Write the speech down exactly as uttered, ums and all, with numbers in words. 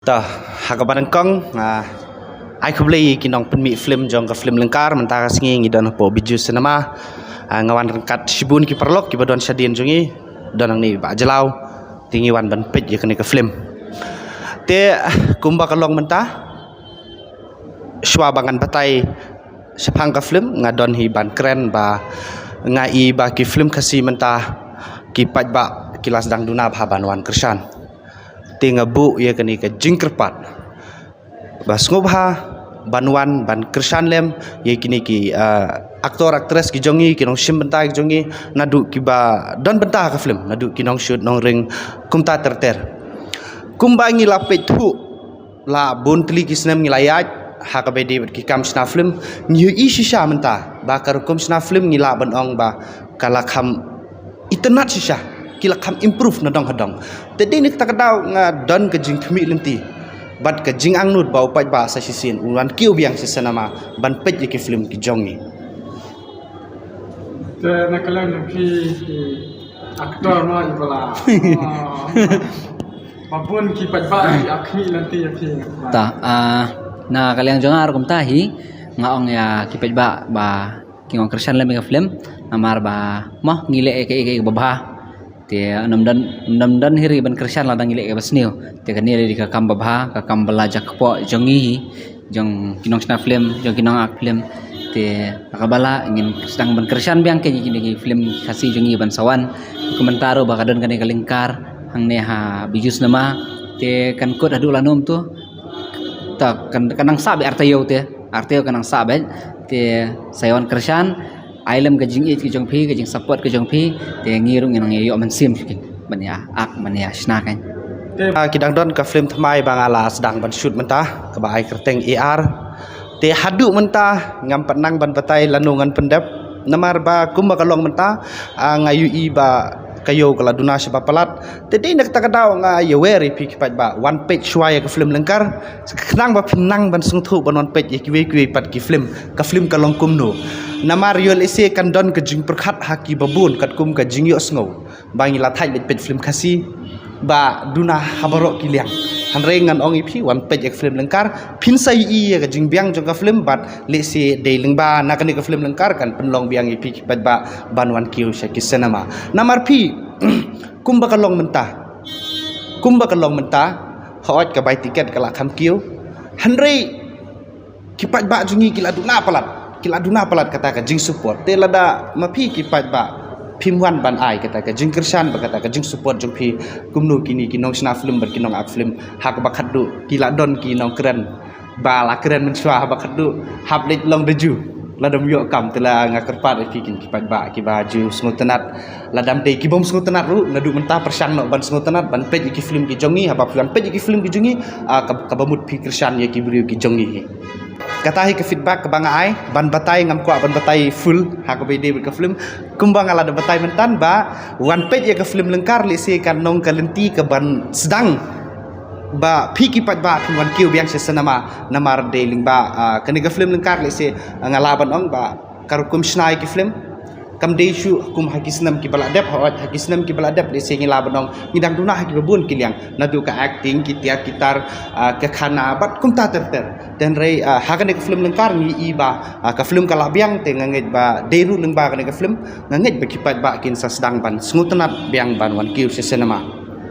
To, ha kaba nyngkong, ah, ai khublei ïa ki nongpynmih film jong ka film Lyngkar. Mynta ka sngi ngi don hapoh Bijou Cinema. Ah, nga wan ryngkat shibun ki paralok kiba don shadien jong ngi, don hangne Bah Jlaw. Te ngi wan ban peit ïa kane ka film. Te kumba ka long mynta, shuwa ba ngan batai shaphang ka film, nga don hi ban kren ba nga i ba ki film Khasi mynta ki paidbah ki la sdang duna bha ban wan kyrshan. Te nga buh ïa kane ka jingkyrpad ba sngewbha ban wan ban kyrshan lem ïa kine ki, ah, actor actress ki jong ngi, ki nongshim bynta ki jong ngi, naduh kiba don bynta ha ka film, naduh ki nongshoot nongring kumta ter ter. Kumba ngi la peit thuh la bun tylli ki snem ngi la ïaid ha kaba ïadei bad ki kam shna film, ngi ïohi shisha mynta ba ka rukom shna film ngi lah ban ong ba ka la kham itynnad shisha, ki la kham improve na dong ha dong. Te dei na kata ka daw nga don ka jingkhmih lynti bad ka jingangnud ba u paidbah sa shisien un wan kiew biang sha cinema ban peit ïa ki film ki jong ngi. Te na ka liang jong phi, ki actor ma i bala. Ah, ba bun ki paidbah ki khmih lynti ïa phi. Ta, ah, na ka liang jong nga ruh kumta hi, nga ong ïa ki paidbah ba kin ong kyrshan lem ïa ka film, namar ba mo ngi leh ïa kaei kaei kaba bha. Te ym don, ym don hi ruh ban kyrshan lada ngi leh ïa kaba sniew. Te kane dei ka kam ba bha, ka kam ba la jia kpoh jong ngi hi, jong ki nongshna film, jong ki nongak film. Te kaba la ngin sdang ban kyrshan biang ïa kine ki film Khasi jong ngi ban sa wan. Kumta ruh ba ka don kane ka Lyngkar hangne ha Bijou Cinema. Te kan kut haduh lano mynta. Ta kan, kan nang sah beit ar taïew te. Ar taïew kan nang sah beit. Te sa ïa wan kyrshan, ai lem ka jingïeit ka jong phi, ka jingsupport ka jong phi, te ngi ruh ngi nang ïoh mynsiem shuh kein ban ïa ak, ban ïa shna kein. Te, ah, ki dang don ka film thymmai ba nga la sdang ban shoot mynta, kaba ai kyrteng A R. Te haduh mynta ngam pat nang ban batai lano ngan pyndep, namar ba kumba ka long mynta, ah, nga ïohi ba ka ïew ka la duna shaba palat. Te dei na kata ka daw nga ïawer ïa phi ki paidbah, wan peit shuwa ïa ka film Lyngkar, khnang ba phin nang ban sngewthuh ban wan peit ïa kiwei kiwei pat ki film. Ka film ka long kumno. Namar ïoh lehse kan don ka jingpyrkhat ha kiba bun katkum ka jingïohsngew ba ngi la thait leit peit film Khasi ba duna ha baroh ki liang. Hynrei ngan ong ïa phi, wan peit ïa ka film Lyngkar, phin sa ïohi ïa ka jingbiang jong ka film bad lehse dei lyngba na kane ka film Lyngkar kan pynlong biang ïa phi ki paidbah ban wan kiew sha ki cinema. Namar phi, kumba ka long mynta, kumba ka long mynta, hooid ka bai tiket ka la kham kiew. Hynrei ki paidbah jong ngi ki la duna palat, ki la duna palat kata ka jingsupport. Te lada ma phi ki paidbah phim wan ban ai kata ka jingkyrshan bad kata ka jingsupport jong phi, kumno kine ki nongshna film bad ki nongak film ha kaba khatduh ki la don ki nongkren ba la kren mynshuwa, ha ba khatduh hap leit long da ju. Lada ym ïoh kam, te la nga kyrpad ïa phi ki paidbah kiba ju sngewtynnad. Lada ym dei kibym sngewtynnad ruh, naduh mynta pyrshang noh ban sngewtynnad ban peit ïa ki film ki jong ngi, haba phi wan peit ïa ki film ki jong ngi, ah, ka, kaba mut phi kyrshan ïa ki briew ki jong ngi hi. Kata hi ka feedback kaba nga ai, ban batai ngam kwah ban batai full ha kaba ïadei bad ka film. Kumba nga la da batai mynta ba wan peit ïa ka film Lyngkar lehse kan long ka lynti kaban sdang ba phi ki paidbah phin wan kiew biang sha cinema, namar dei lyngba, ah, kane ka film Lyngkar lehse, ah, nga lah ban ong ba ka rukom shna ïa ki film kam dei shuh kum ha ki snem kiba la dep, hooid ha ki snem kiba la dep lehse ngi lah ban ong ngi dang duna ha kiba bun ki liang, naduh ka acting, ki tiar ki tar, ah, ka khana bad kumta ter ter. Te hynrei, ah, ha kane ka film Lyngkar ngi i ba, ah, ka film ka la biang, te nga ngeit ba dei ruh lyngba kane ka film nga ngeit ba ki paidbah kin sa sdang ban sngewtynnad biang ban wan kiew sha cinema.